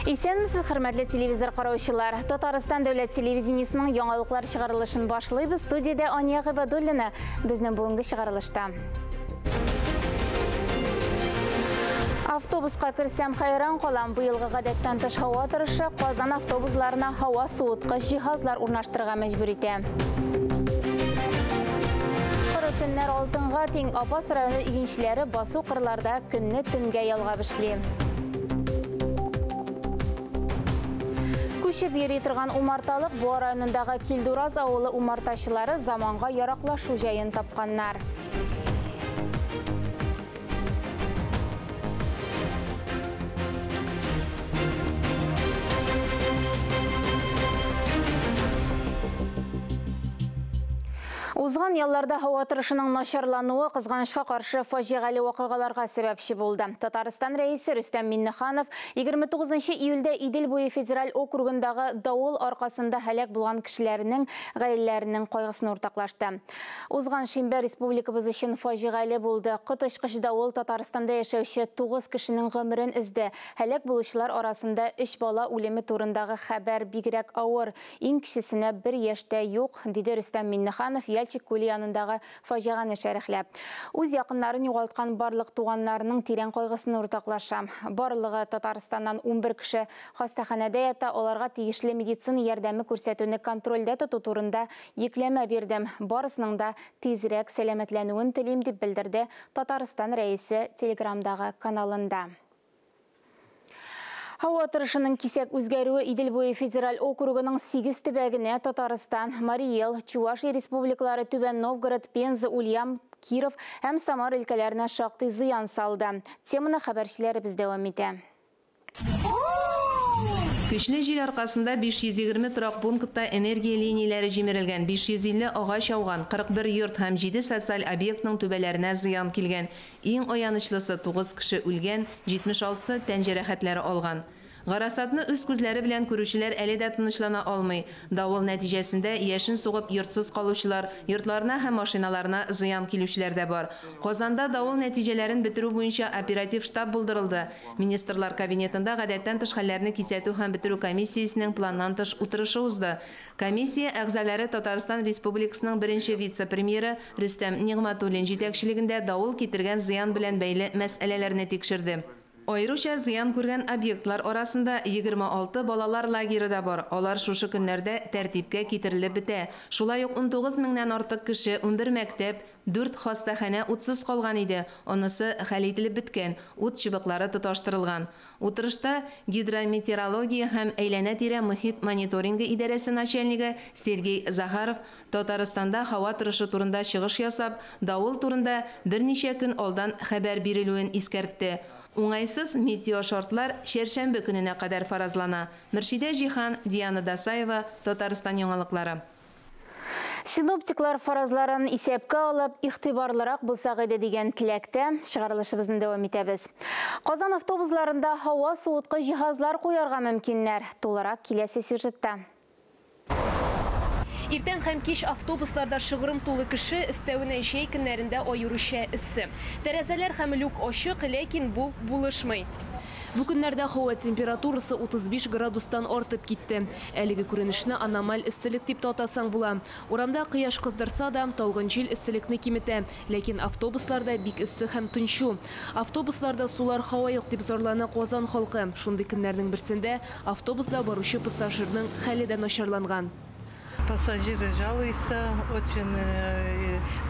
Исәнмесез, хөрмәтле телевизор караучылар. Татарстан дәүләт телевидениесының яңалыклар чыгарылышын башлыйбыз. Студиядә Ания Гыйбадуллина. Безнең бүгенге чыгарылышта. Автобуска керсәм хайран калам. Быелгы гадәттән тыш һава торышы Казан автобусларына һава суыткыч җиһазлар урнаштырырга мәҗбүр итә. Коры көннәр алтынга тиң. Апас районы игенчеләре басу кырларда көнне төнгә ялгап эшли. Күчеп йөри торган умарталык Буа районындагы Килдураз авылы умартачылары заманга яраклашу җаен тапканнар. Узган ялларда һава торышының начарлануы кызганычка каршы фаҗигале вакыйгаларга сәбәпче булды. Татарстан рәисе Рөстәм Миңнеханов 29 июльдә Идел буе федераль округындагы давыл аркасында һәлак булган кешеләрнең гаиләләренең кайгысын уртаклашты. Узган шимбә республикабыз өчен фаҗигале булды. Коточкыч давыл Татарстанда яшәүче 9 кешенең гомерен өзде. Һәлак булучылар арасында 3 бала үлеме турындагы хәбәр бигрәк авыр. Иң кечесенә 1 яшьтә юк, диде Рөстәм Миңнеханов Яльчик күле янындагы фаҗигане шәрехләп. Үз якыннарын югалткан барлык туганнарының тирән кайгысын уртаклаша. Барлыгы Татарстаннан 11 кеше хастаханәдә ята, аларга тиешле медицина ярдәме күрсәтүне контрольдә тоту турында йөкләмә бирдем. Барысының да тизрәк сәламәтләнүен телим, дип белдерде Татарстан рәисе Телеграмдагы каналында. Һава торышының кисәк үзгәрүе Идел буе федераль округының 8 төбәгенә Татарстан, Марий Эл, Чувашия республикалары, Түбән Новгород, Пенза, Ульян, Киров һәм Самар өлкәләренә шактый зыян салды. Теманы хәбәрчеләребез дәвам итә. Көчле җил аркасында 520 торак пунктта энергия линияләре җимерелгән, 550 агач ауган, 41 йорт һәм 7 социаль объектның түбәләренә зыян килгән. Иң аянычлысы 9 кеше үлгән, 76-сы тән җәрәхәтләре алган. Гарасатны үз күзләре белән күрүчеләр әле дә тынычлана алмый. Давыл нәтиҗәсендә яшен сугып йортсыз калучылар, йортларына һәм машиналарына зыян килүчеләр дә бар. Казанда давыл нәтиҗәләрен бетерү буенча оператив штаб булдырылды. Министрлар кабинетында гадәттән тыш хәлләрне кисәтү һәм бетерү комиссиясенең планнан тыш утырышы узды. Комиссия әгъзалары Татарстан Республикасының беренче вице-премьеры Рөстәм Нигъмәтуллин җитәкчелегендә давыл китергән зыян белән бәйле мәсьәләләрне тикшерде. Аеруча зыян күргән объектлар арасында 26 балалар лагеры да бар. Алар шушы көннәрдә тәртипкә китерелеп бетә. Шулай ук 19 меңнән артык кеше, 11 мәктәп, 4 хастаханә утсыз калган иде. Анысы хәл ителеп беткән, ут чыбыклары тоташтырылган. Утырышта гидрометеорология һәм әйләнә-тирә мөхит мониторингы идарәсе начальнигы Сергей Захаров Татарстанда һава торышы турында чыгыш ясап, давыл турында берничә көн алдан хәбәр бирелүен искәртте. Уңайсыз метеошартлар чәршәмбе көненә кадәр фаразлана. Мөршидә Җиһан, Диана Дасаева, Татарстан яңалыклары. Синоптиклар фаразларын исәпкә алып, игътибарлырак булсак иде дигән теләктә чыгарылышыбызны дәвам итәбез. Казан автобусларында һава суыткыч җиһазлар куярга мөмкиннәр. Тулырак киләсе сюжетта. Иртән һәм кич автобусларда шыгрым тулы кеше, өстәвенә җәй көннәрендә аеруча эссе. Тәрәзәләр һәм люк ачык, ләкин бу булышмый. Бу көннәрдә һава температурасы 35 градустан артып китте. Әлеге күренешне аномаль эсселек дип тә атасаң була. Урамда кояш кыздырса да, талгын җил эсселекне киметә. Ләкин автобусларда бик эссе һәм тынчу. Автобусларда сулар һава юк дип зарлана Казан халкы. Шундый көннәрнең берсендә автобуста баручы пассажирның хәле дә начарланган. Пассажиры жалуются, очень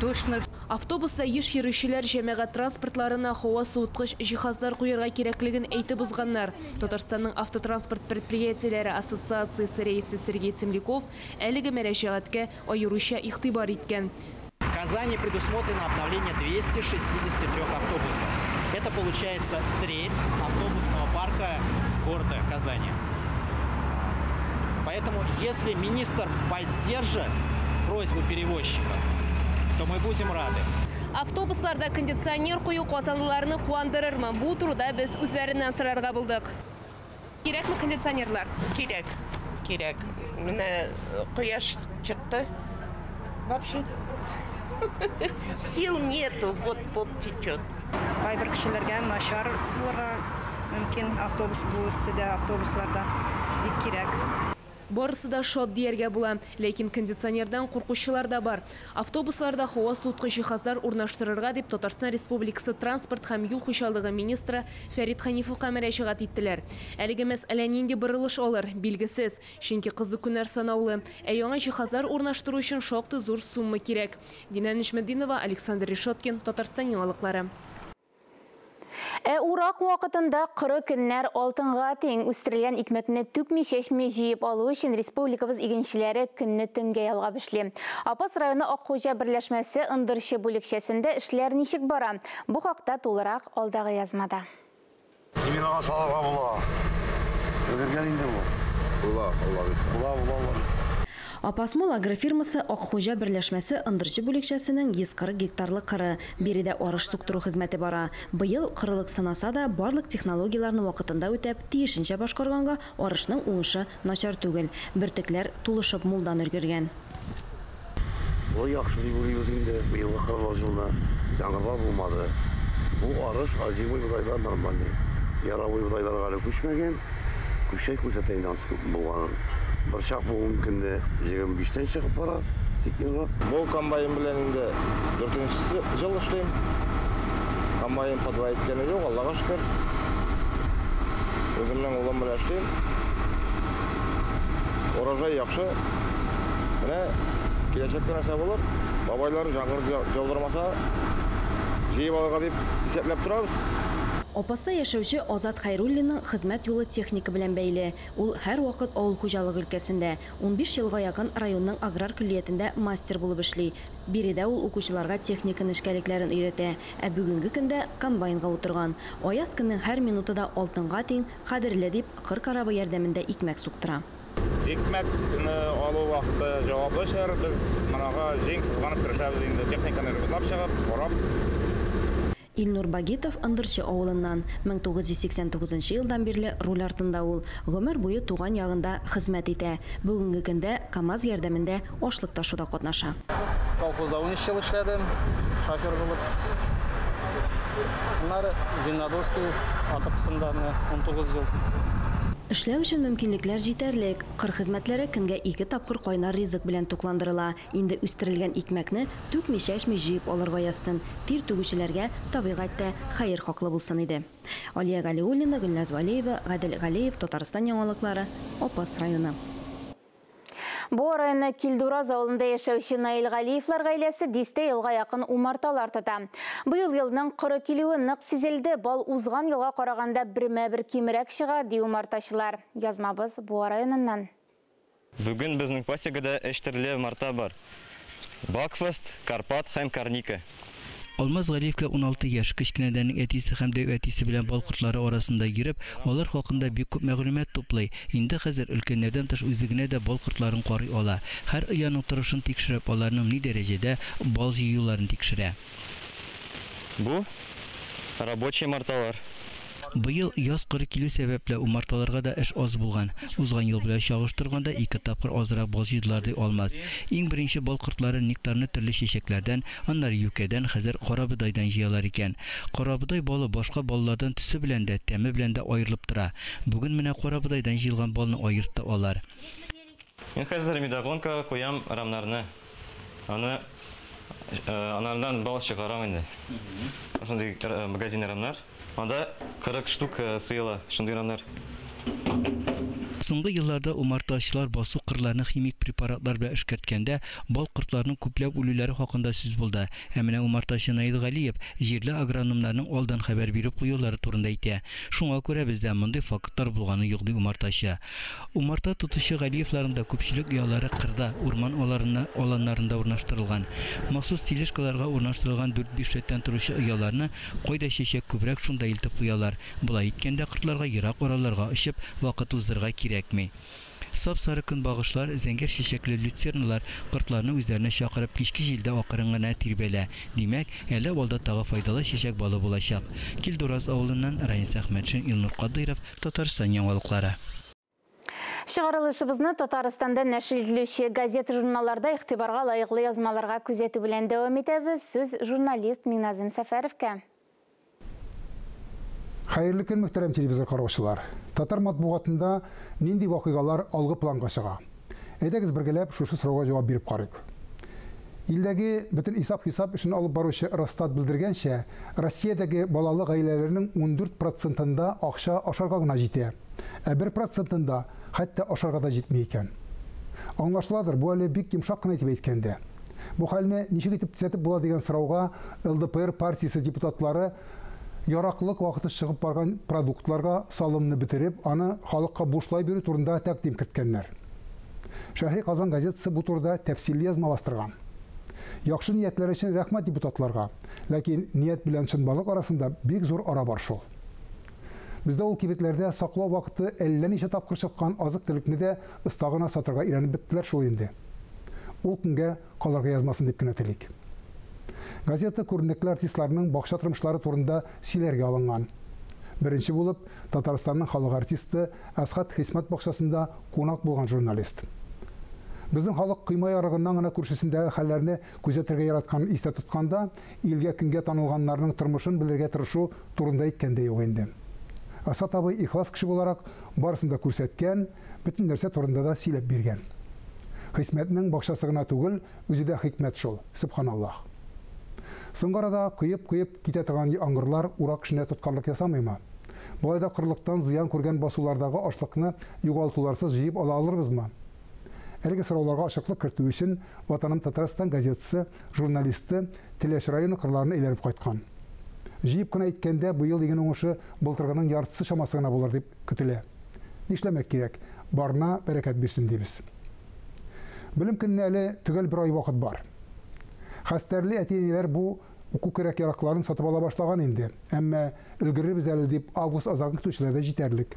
душно. Автобуста еш йөрүчеләр җәмәгать транспортларына һава суыткыч җиһазлар куярга кирәклеген әйтеп узганнар. Татарстанның автотранспорт предприятиеләре ассоциациясе рәисе Сергей Темляков әлеге мөрәҗәгатькә аеруча игътибар иткән. В Казани предусмотрено обновление 263 автобусов. Это получается треть автобусного парка города Казани. Поэтому, если министр поддержит просьбу перевозчиков, то мы будем рады. Автобусларда кондиционер кую казанлыларны куандырырмы? Бу турыда без үзләреннән сорарга булдык. Кирәкме кондиционерлар? Кирәк, кирәк. Менә кояш чыкты. Вообще сил нету, вот пот течет. Кайбер кешеләргә начар булырга Мөмкин автобус булса да, автобусларда бик кирәк. Барысы да шат дияргә була, ләкин кондиционердан куркучылар да бар. Автобусларда һава суыткыч җиһазлар урнаштырырга дип Татарстан Республикасы транспорт һәм юл хуҗалыгы министры Фәрит Хәнифовка мөрәҗәгать иттеләр. Әлеге мәсьәлә нинди борылыш алыр, билгесез, чөнки кызу көннәр санаулы. Ә яңа җиһазлар урнаштыру өчен шактый зур сумма кирәк. Динә Нечметдинова, Александр Решеткин, Татарстан яңалыклары. Ә урак вакытында коры көннәр алтынга тиң. Үстерелгән икмәкне түкми-чәчми җыеп алу өчен республикабыз игенчеләре көнне төнгә ялгап эшли. Апас районы Акхуҗа берләшмәсе Ындырчы бүлекчәсендә эшләр ничек бара? Бу хакта тулырак алдагы язмада. Семинага салырга була. Өлгергән инде бу. Була, була, була, була. Апасмол агрофирмасы Акхуҗа берләшмәсе Ындырчы бүлекчәсенең 140 гектарлы кыры. Биредә арыш суктыру хезмәте бара. Быел кырылык сынаса да, барлык технологияләрне вакытында үтәп, тиешенчә башкарганга арышның уңышы начар түгел. Бөртекләр тулышып мулдан өлгергән. Бу яхшы дип уйлыйбыз инде. Быелгы кырлы елны яңгырлар булмады. Бу арыш озимый бодайлар нормальный. Яровой бодайларга әле күчмәгән. Күчәй күрсәтә инде ансы күп булганын. Борчак бүгенге көндә 25-тән чыгып бара, центнерга. Бу комбайн белән инде 4-нче ел эшлим. Комбайн подвоить иткәне юк, Аллага шөкер. Үземнең улым белән эшлим. Урожай яхшы. Менә киләчәктә нәрсә булыр? Бабайлар яңгыр яудырмаса, җыеп алырга дип исәпләп торабыз. Апаста яшәүче Азат Хәйруллинның хезмәт юлы техника белән бәйле. Ул һәр вакыт авыл хуҗалыгы өлкәсендә. 15 елга якын районның аграр көллиятендә мастер булып эшли. Биредә ул укучыларга техника нечкәлекләрен өйрәтә. Ә бүгенге көндә комбайнга утырган. Аяз көннең һәр минуты да алтынга тиң, кадерле дип, кыр карабы ярдәмендә икмәк суктыра. Икмәкне алу вакыты җаваплы эшләр. Без монага җиң сызганып тырышабыз инде, техниканы ремонтлап чыгып, карап. Илнур Багитов Ындырчы авылыннан. 1989 елдан бирле руль артында ул. Гомер буе туган ягында хезмәт итә. Бүгенге көндә КАМАЗ ярдәмендә ашлык ташуда катнаша. Колхозда 13 ел эшләдем, шофер булып. Аннары Зеленодольский АТПсында 19 ел. Эшләү өчен мөмкинлекләр җитәрлек. Кыр хезмәтләре көнгә 2 тапкыр кайнар ризык белән тукландырыла. Инде үстерелгән икмәкне түкми-чәчми җыеп алырга язсын. Тир түгүчеләргә табигать тә хәер хаклы булсын иде. Алия Галиуллина, Гөлназ Валиева, Гадел Галиев, Татарстан яңалыклары, Апас районы. Бу районы Килдураз авылында яшәүче Наил Галиевлар гаиләсе дистә елга якын умарталар тота. Быел елның коры килүе нык сизелде. Бал узган елга караганда бермә-бер кимрәк чыга, ди умартачылар. Язмабыз Буа районыннан. Бүген безнең пасекада 3 төрле умарта бар. Бакфаст, Карпат һәм Карника. Алмаз Галиевка 16 яшь, кечкенәдән әтисе һәм дәү әтисе белән бал кортлары арасында йөреп, алар хакында бик күп мәгълүмат туплый. Инде хәзер өлкәннәрдән тыш үзе генә дә бал кортларын карый ала. Һәр ояның торышын тикшереп, аларның ни дәрәҗәдә бал җыюларын тикшерә. Бу рабочий марталар. Быел яз коры килү сәбәпле умарталарга да эш аз булган. Узган ел белән чагыштырганда 2 тапкыр азрак бал җыйдылар ди Алмаз. Иң беренче бал кортлары нектарны төрле чәчәкләрдән, аннары юкәдән, хәзер карабодайдан җыялар икән. Карабодай балы башка баллардан төсе белән дә, тәме белән дә аерылып тора. Бүген менә карабодайдан җыелган балны аертты алар. Мин хәзер медогонка куям рамнарны. Аны анардан бал чыгарам инде. Шундый магазин рамнар. Анда 40 штук сыела, шундый рамнар. Соңгы елларда умартачылар басу кырларны химик препаратлар белән эшкәрткәндә бал кортларының күпләп үлүләре хакында сүз булды. Ә менә умартачы Наил Галиев җирле агрономнарның алдан хәбәр биреп куюлары турында әйтә. Шуңа күрә бездә мондый фактлар булганы юк, ди умартачы. Умарта тотучы Галиевларның да күпчелек оялары кырда, урман аланнарында урнаштырылган. Махсус тележкаларга урнаштырылган 4-5 рәттән торучы ояларны кайда чәчәк күбрәк шунда илтеп куялар. Болай иткәндә кортларга ерак араларга очып вакыт уздырырга кирәкми. Сап-сары көнбагышлар, зәңгәр чәчәкле люцерналар кортларны үзләренә чакырып кичке җилдә акрын гына тирбәлә. Димәк, әле алда тагы файдалы чәчәк балы булачак. Килдураз авылыннан Раис Әхмәтшин, Илнур Кадыйров, Татарстан яңалыклары. Чыгарылышыбызны Татарстанда нәшер ителүче газета-журналларда игътибарга лаеклы язмаларга күзәтү белән дәвам итәбез. Сүз журналист Миназым Сәфәровка. Хәерле көн, мөхтәрәм телевизор караучылар. Татар матбугатында нинди вакыйгалар алгы планга чыга? Әйдәгез бергәләп шушы сорауга җавап биреп карыйк. Илдәге бөтен исап-хисап эшен алып баручы Росстат белдергәнчә, Россиядәге балалы гаиләләрнең 14 процентында акча ашарга гына җитә, ә 1 процентында хәтта ашарга да җитми икән. Аңлашыладыр, бу әле бик йомшак кына итеп әйткәндә. Бу хәлне ничек итеп төзәтеп була дигән сорауга ЛДПР партиясе депутатлары яраклылык вакыты чыгып барган продуктларга салымны бетереп, аны халыкка бушлай бирү турында тәкъдим керткәннәр. Шәһри Казан газетасы бу турыда тәфсилле язма бастырган. Яхшы ниятләре өчен рәхмәт депутатларга, ләкин ният белән чынбарлык арасында бик зур ара бар шул. Бездә ул кибетләрдә саклау вакыты әллә ничә тапкыр чыккан азык-төлекне дә оста гына сатырга өйрәнеп беттеләр шул инде. Ул көнгә калырга язмасын дип кенә телик. Газета күренекле артистларның бакча тормышлары турында сөйләргә алынган. Беренче булып Татарстанның халык артисты Әсхәт Хисмәт бакчасында кунак булган журналист. Безнең халык койма ярыгыннан гына күршесендәге хәлләрне күзәтергә яратканын истә тотканда, илгә-көнгә танылганнарның тормышын белергә тырышу турында әйткән дә юк инде. Асат абый ихлас кеше буларак, барысын да күрсәткән, бөтен нәрсә турында да сөйләп биргән. Хисмәтнең бакчасы гына түгел, үзе дә хикмәт шул, сөбханаллаһ. Соңгы арада коеп-коеп китә торган яңгырлар урак эшенә тоткарлык ясамыймы? Болай да корылыктан зыян күргән басулардагы ашлыкны югалтуларсыз җыеп ала алырбызмы? Әлеге сорауларга ачыклык кертү өчен Ватаным Татарстан газетасы журналисты Теләче районы кырларын әйләнеп кайткан. Җыеп кына әйткәндә, быел иген уңышы былтыргының яртысы чамасы гына булыр дип көтелә. Нишләмәк кирәк, барына бәрәкәт бирсен дибез. Белем көненә әле төгәл бер ай вакыт бар. Хәстәрле әти-әниләр бу уку кирәк-яракларын сатып ала башлаган инде. Әмма өлгерербез әле дип август азагын көтүчеләр дә җитәрлек.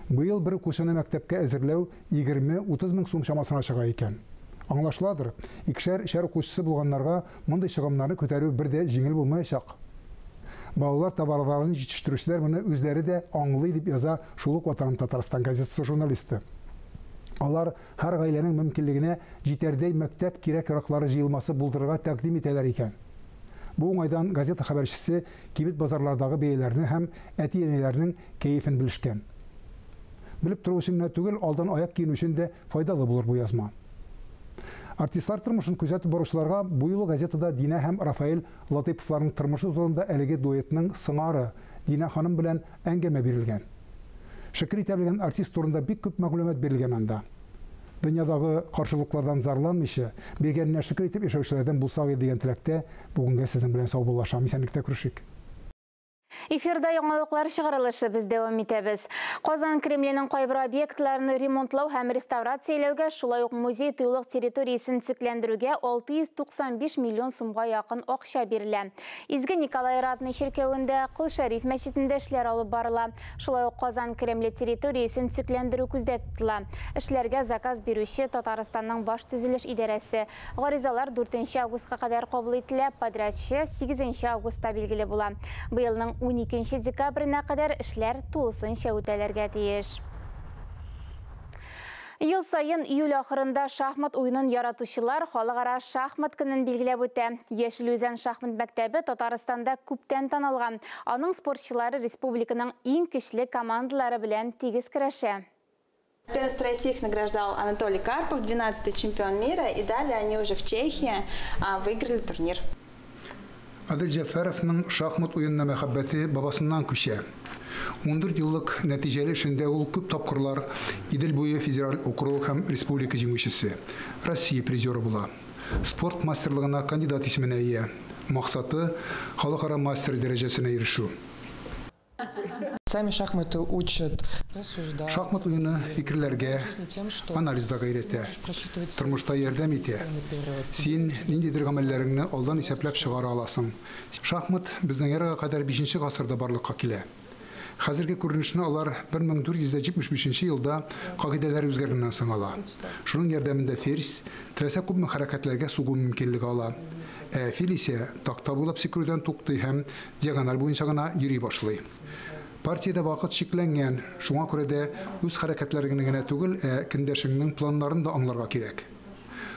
Быел бер укучыны мәктәпкә әзерләү 20-30 мең сум чамасына чыга икән. Аңлашыладыр, икешәр-өчәр укучысы булганнарга мондый чыгымнарны күтәрү бер дә җиңел булмаячак. Балалар товарларын җитештерүчеләр моны үзләре дә аңлый, дип яза шул ук Ватаным Татарстан газетасы журналисты. Алар һәр гаиләнең мөмкинлегенә җитәрдәй мәктәп кирәк-яраклары җыелмасы булдырырга тәкъдим итәләр икән. Бу уңайдан газета хәбәрчесе кибет-базарлардагы бәяләрне һәм әти-әниләрнең кәефен белешкән. Белеп тору өчен генә түгел, алдан аяк киенү өчен дә файдалы булыр бу язма. Артистлар тормышын күзәтеп баручыларга бу юлы газетада Динә һәм Рафаэль Латыйповларның тормышы турында әлеге дуэтның сыңары Динә ханым белән әңгәмә бирелгән. Шөкер итә белгән артист турында бик күп мәгълүмат бирелгән анда. Дөньядагы каршылыклардан зарланмыйча, биргәненә шөкер итеп яшәүчеләрдән булсак иде дигән теләктә бүгенгә сезнең белән саубуллашам. Исәнлектә күрешик. Эфирда яңалыклар чыгарылышы без дәвам итәбез. Казан Кремленең кайбер объектларын ремонтлау һәм реставрацияләүгә, шулай ук музей-тыюлык территориясен төзекләндерүгә 695 миллион сумга якын акча бирелә. Изге Николай Ратный чиркәвендә, Кол Шәриф мәчетендә эшләр алып барыла. Шулай ук Казан Кремле территориясен төзекләндерү күздә тотыла. Эшләргә заказ бирүче Татарстанның баш төзелеш идарәсе. Гаризалар 4 августка кадәр кабул ителә, подрядчы 8 августта билгеле була. Быелның 12 декабренә кадәр эшләр тулысынча үтәлергә тиеш. Ел саен июль ахырында шахмат уенын яратучылар халыкара шахмат көнен билгеләп үтә. Яшел Үзән шахмат мәктәбе Татарстанда күптән танылган. Аның спортчылары республиканың иң көчле командалары белән тигез көрәшә. Первенство России их награждал Анатолий Карпов, 12-й чемпион мира, и далее они уже в Чехии выиграли турнир. Адель Җәфәровның шахмат уенына мәхәббәте бабасыннан күчә. 14 еллык нәтиҗәле эшендә ул күп тапкырлар Идел буе федераль округ һәм республика җиңүчесе, Россия призеры була. Спорт мастерлыгына кандидат исеменә ия. Максаты халыкара мастер дәрәҗәсенә ирешү. Сами шахматы учат рассуждать. Шахмат уены фикерләргә, анализларга өйрәтә. Тормышта ярдәм итә. Син ниндидер гамәлләреңне алдан исәпләп чыгара аласың. Шахмат безнең эрага кадәр 5 гасырда барлыкка килә. Хәзерге күренешне алар 1475 елда кагыйдәләр үзгәргәннән соң ала. Шуның ярдәмендә ферзь теләсә күпме хәрәкәтләргә сугу мөмкинлеге ала. Ә фил исә такта буйлап сикерүдән туктый һәм диагональ буенча гына йөри башлый. Партиядә вакыт чикләнгән, шуңа күрә дә үз хәрәкәтләреңне генә түгел, ә көндәшеңнең планнарын да аңларга кирәк.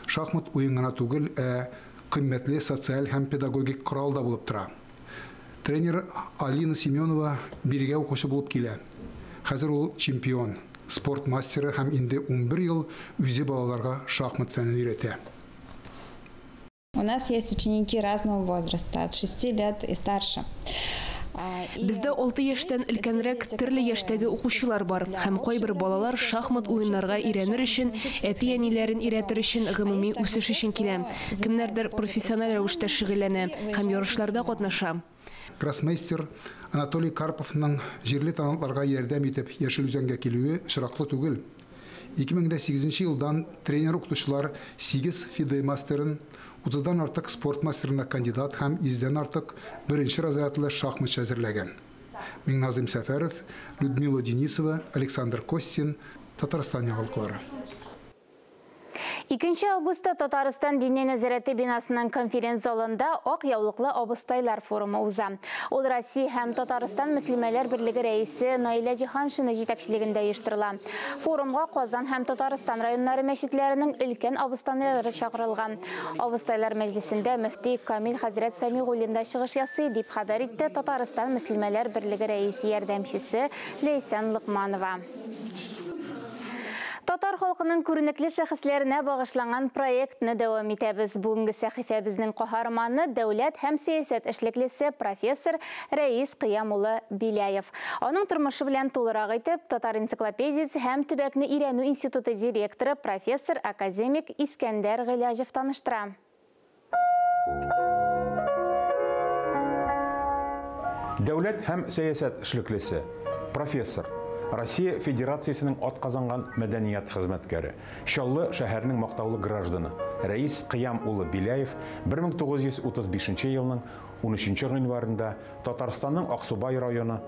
Шахмат уен гына түгел, ә кыйммәтле социаль һәм педагогик корал да булып тора. Тренер Алина Семенова бирегә укучы булып килә. Хәзер ул чемпион, спорт мастеры һәм инде 11 ел үзе балаларга шахмат фәнен өйрәтә. У нас есть ученики разного возраста, от 6 лет и старше. Бездә 6 яшьтән өлкәнрәк төрле яшьтәге укучылар бар. Һәм кайбер балалар шахмат уеннарга өйрәнер өчен, әти-әниләрен өйрәтер өчен, гомуми үсеш өчен килә. Кемнәрдер профессиональ рәвештә шөгыльләнә һәм ярышларда катнаша. Гроссмейстер Анатолий Карповның җирле талантларга ярдәм итеп Яшел Үзәнгә килүе очраклы түгел. 2008 елдан тренер-укытучылар 8 ФИДЕ мастерын, 30-дан артык спорт мастерына кандидат һәм 100-дән артык беренче разрядлы шахматчы әзерләгән. Миңназым Сәфәров, Людмила Денисова, Александр Костин, Татарстан яңалыклары. 2 августта Татарстан Диния нәзарәте бинасының конференц-залында Ак яулыклы абыстайлар форумы уза. Ул Россия һәм Татарстан Мөслимәләр берлеге рәисе Наилә Җиһаншина җитәкчелегендә оештырыла. Форумга Казан һәм Татарстан районнары мәчетләренең өлкән абыстайлары чакырылган. Абыстайлар мәҗлесендә мөфти Камил хәзрәт Сәмигуллин да чыгыш ясый, дип хәбәр итте Татарстан Мөслимәләр берлеге рәисе ярдәмчесе Ләйсән Лыкманова. Татар халкының күренекле шәхесләренә багышланган проектны дәвам итәбез. Бүгенге сәхифәбезнең каһарманы дәүләт һәм сәясәт эшлеклесе профессор Рәис Кыям улы Беляев. Аның тормышы белән тулырак итеп Татар энциклопедиясе һәм төбәкне өйрәнү институты директоры профессор академик Искәндәр Гыйләҗев таныштыра. Дәүләт һәм сәясәт эшлеклесе, профессор, Россия Федерациясенең атказанган мәдәният хезмәткәре, Чаллы шәһәренең мактаулы гражданы Рәис Кыям улы Беляев 1935 елның 13 гыйнварында Татарстанның Аксубай районы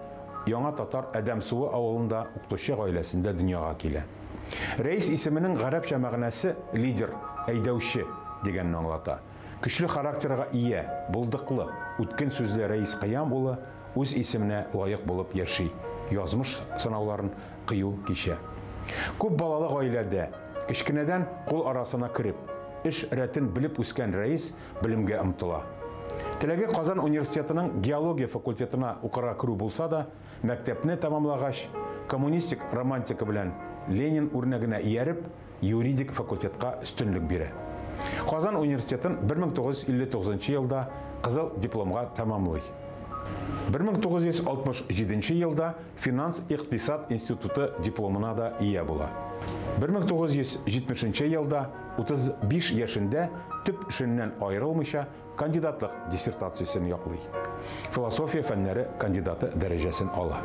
Яңа Татар Адәмсуы авылында укытучы гаиләсендә дөньяга килә. Рәис исеменең гарәпчә мәгънәсе лидер, әйдәүче дигәнне аңлата. Көчле характерга ия, булдыклы, үткен сүзле Рәис Кыям улы үз исеменә лаек булып яши, язмыш сынауларын кыю кичә. Күп балалы гаиләдә кечкенәдән кул арасына кереп, эш рәтен белеп үскән Рәис белемгә омтыла. Теләге Казан университетының геология факультетына укырга керү булса да, мәктәпне тәмамлагач, коммунистик романтика белән Ленин үрнәгенә ияреп, юридик факультетка өстенлек бирә. Казан университетын 1959 елда кызыл дипломга тәмамлый. 1967 елда финанс-икътисад институты дипломына да ия була. 1970 елда 35 яшендә төп эшеннән аерылмыйча кандидатлык диссертациясен яклый. Философия фәннәре кандидаты дәрәҗәсен ала.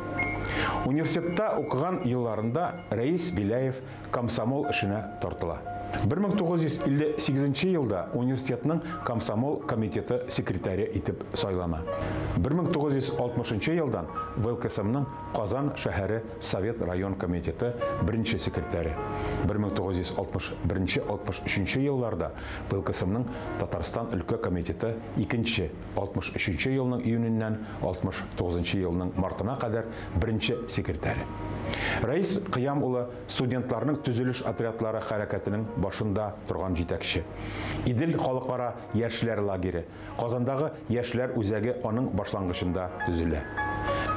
Университетта укыган елларында Рәис Беляев комсомол эшенә тартыла. 1958 елда университетның комсомол комитеты секретаре итеп сайлана. 1960 елдан ВЛКСМның Казан шәһәре Совет район комитеты беренче секретаре. 1961-63 елларда ВЛКСМның Татарстан өлкә комитеты икенче, 63 елның июненнән 69 елның мартына кадәр беренче секретаре. Рәис Кыям улы студентларның төзелеш отрядлары хәрәкәтенең башында торган җитәкче. Идел халыкара яшьләр лагере, Казандагы яшьләр үзәге аның башлангычында төзелә.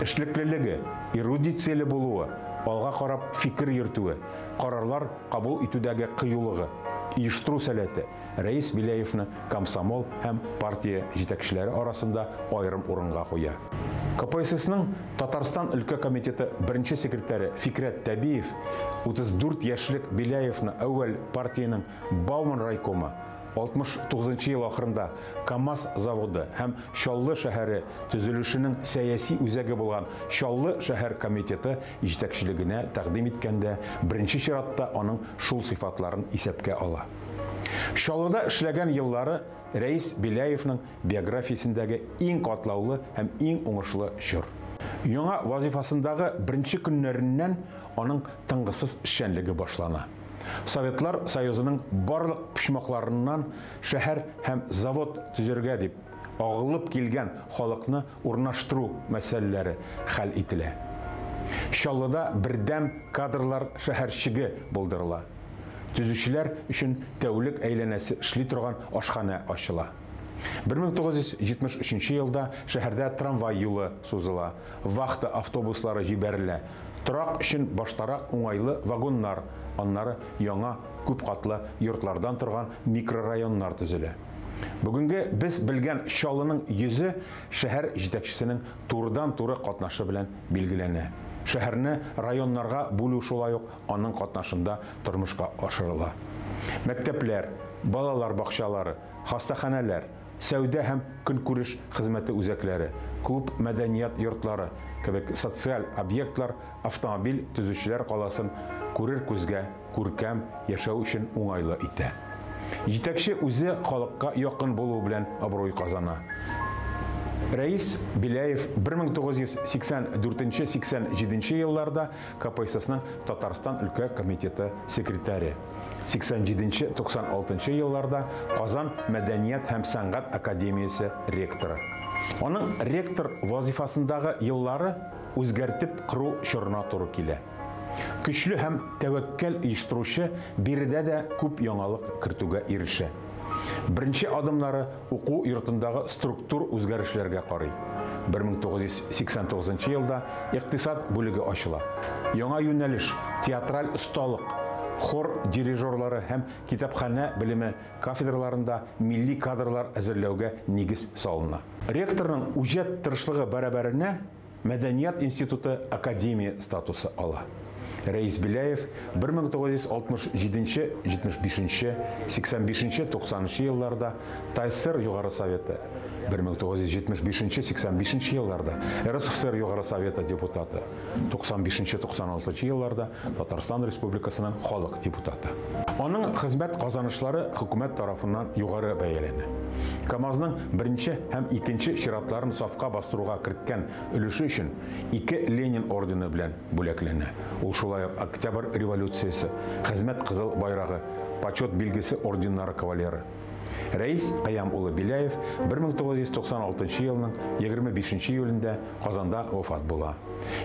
Эшлеклелеге, эрудицияле булуы, алга карап фикер йөртүе, карарлар кабул итүдәге кыюлыгы, оештыру сәләте Рәис Беляевны комсомол һәм партия җитәкчеләре арасында аерым урынга куя. КПССның Татарстан өлкә комитеты беренче секретаре Фикрәт Тәбиев 34 яшьлек Беляевны әүвәл партиянең Бауман райкомы 69 ел ахырында КАМАЗ заводы һәм Чаллы шәһәре төзелешенең сәяси үзәге булган Чаллы шәһәр комитеты җитәкчелегенә тәкъдим иткәндә беренче чиратта аның шул сыйфатларын исәпкә ала. Чаллыда эшләгән еллары Рәис Беляевның биографиясендәге иң катлаулы һәм иң уңышлы чор. Яңа вазифасындагы беренче көннәреннән аның тынгысыз эшчәнлеге башлана. Советлар Союзының барлык почмакларыннан шәһәр һәм завод төзергә дип агылып килгән халыкны урнаштыру мәсьәләләре хәл ителә. Чаллыда бердәм кадрлар шәһәрчеге булдырыла. Төзүчеләр өчен тәүлек әйләнәсе эшли торган ашханә ачыла. 1973 елда шәһәрдә трамвай юлы сузыла, вахта автобуслары җибәрелә, торак өчен баштарак уңайлы вагоннар, аннары яңа күпкатлы йортлардан торган микрорайоннар төзелә. Бүгенге без белгән Чаллының йөзе шәһәр җитәкчесенең турыдан-туры катнашы белән билгеләнә. Шәһәрне районнарга бүлү шулай ук аның катнашында тормышка ашырыла. Мәктәпләр, балалар бакчалары, хастаханәләр, сәүдә һәм көнкүреш хезмәте үзәкләре, клуб, мәдәният йортлары кебек социаль объектлар автомобиль төзүчеләр каласын күрер күзгә күркәм, яшәү өчен уңайлы итә. Җитәкче үзе халыкка якын булуы белән абруй казана. Рәис Беляев 1984-87 елларда КПССның Татарстан өлкә комитеты секретаре. 87-96 елларда Казан мәдәният һәм сәнгать академиясе ректоры. Аның ректор вазифасындагы еллары үзгәртеп кору чорына туры килә. Көчле һәм тәвәккәл оештыручы биредә дә күп яңалык кертүгә ирешә. Беренче адымнары уку йортындагы структур үзгәрешләргә карый. 1989 елда икътисад бүлеге ачыла. Яңа юнәлеш, театраль осталык, хор дирижерлары һәм китапханә белеме кафедраларында милли кадрлар әзерләүгә нигез салына. Ректорның үҗәт тырышлыгы бәрабәренә Мәдәният институты академия статусы ала. Рәис Беляев 1967, 75, 85, 90 елларда ТАССР Югары Советы, 1975, 85 елларда РСФСР Югары Советы депутаты, 95, 96 елларда Татарстан Республикасының халык депутаты. Аның хезмәт казанышлары хөкүмәт тарафыннан югары бәяләнә. КАМАЗның беренче һәм икенче чиратларын сафка бастыруга керткән өлеше өчен ике Ленин ордены белән бүләкләнә. Ул шулай ук Октябрь революциясе, Хезмәт Кызыл Байрагы, Почет билгесе орденнары кавалеры. Рәис Кыям улы Беляев 1996 елның 25 июлендә Казанда вафат була.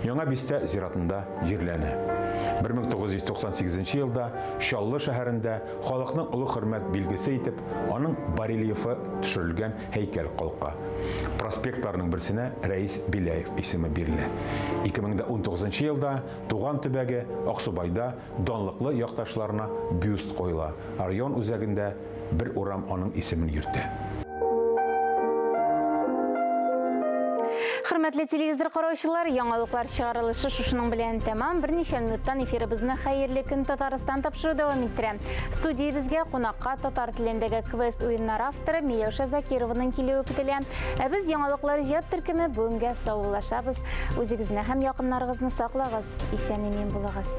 Яңа бистә зиратында җирләнә. 1998 елда Чаллы шәһәрендә халыкның олы хөрмәт билгесе итеп аның барельефы төшерелгән һәйкәл калка. Проспектларның берсенә Рәис Беляев исеме бирелә. 2019 елда туган төбәге Аксубайда данлыклы якташларына бюст куела. Район үзәгендә бер урам аның исемен йөртә. Хөрмәтле телевизор караучылар, яңалыклар чыгарылышы шушының белән тәмам. Берничә минуттан эфирыбызны Хәерле көн Татарстан тапшыру дәвам иттерә. Студиябезгә кунакка татар телендәге квест уеннары авторы Миләүшә Закированың килүе көтелә. Ә без яңалыклар иҗат төркеме бүгенгә саубуллашабыз. Үзегезне һәм якыннарыгызны саклагыз, исән-имин булыгыз.